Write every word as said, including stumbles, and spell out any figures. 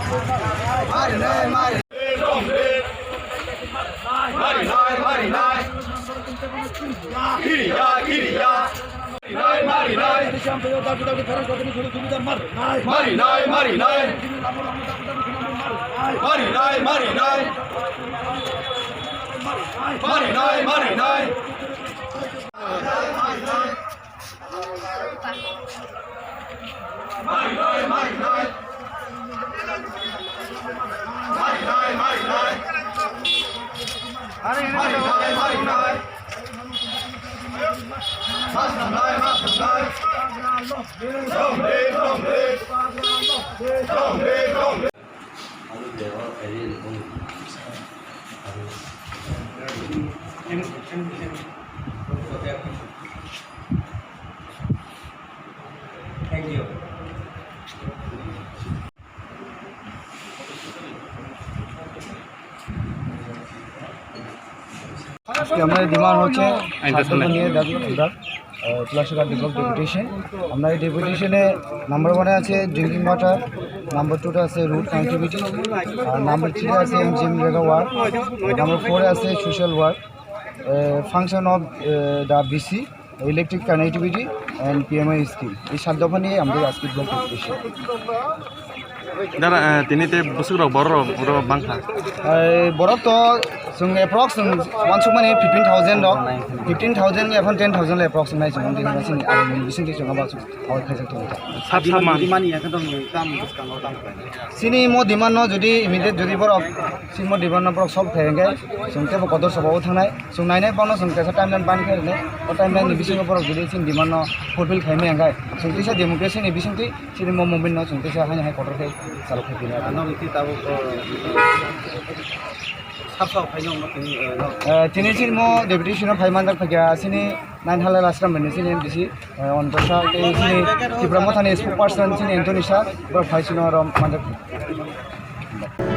Marinai, marinai. Marinai, marinai. Kiriya, kiriya. Marinai, marinai. Marinai, marinai. Marinai, marinai. Marinai, marinai. Marinai, marinai. Marinai, marinai. Marinai, marinai. Mas nai, mas nai. Romle, romle. Romle, romle. Thank you. আজকে আমাদের ডিমান্ড হচ্ছে ছাত্রদের নিয়ে দাবি আমরা, আহ, তুলাসীঘাট block deputation. আমরা এই ডেপুটেশনে নাম্বার ওয়ানে আছে ড্রিঙ্কিং ওয়াটার, নাম্বার টুতে আছে রোড কানেক্টিভিটি, আর নাম্বার থ্রিতে আছে এমজিএমরেগা ওয়ার্ক, নাম্বার ফোরে আছে social work, function of the BC, electric connectivity and PMI scheme. এই সাত দফা নিয়ে আমাদের আজকে block deputation. Dara, eh, tini tei bwswk rok, borok rok, borok bangkha. Eh, borok to chwng approx chwng uansukmani fifteen thousand rok, fifteen thousand ni ephon ten thousand le approx wngnai chwng, bini bising, ani bising twi chwng abo chwng abo khaijak tongo. Sab, sab man. Demand ni ekdom tam bwskango tam khlainai. Chini mo demand no jodi immediate jodi borok, chini mo demand no borok solve khlai hwnkhe chwng teibo kotor sabao thangnai, chwng nainai bono chwng kaisa timeline ban khe rwnai, o timeline ni bisingo borok jodi chini demand no fulfill khlai maya hwnkhe chwng kisa democracy ni bisingtwi Chini mo movement no chwng teisa haino hai kotor khe chalok khe tini. Ano hwnkhe tabuk, o, sab sab phaino wngma tini, o, no. Eh, tini chini mo deputation o phai manjak phaikha chini nine halal ashram ni chini M D C, eh, Onto Sha tei chini Tipra Mothani spokesperson chini Anthony Sha, borok phai chini oro manjak phaikha.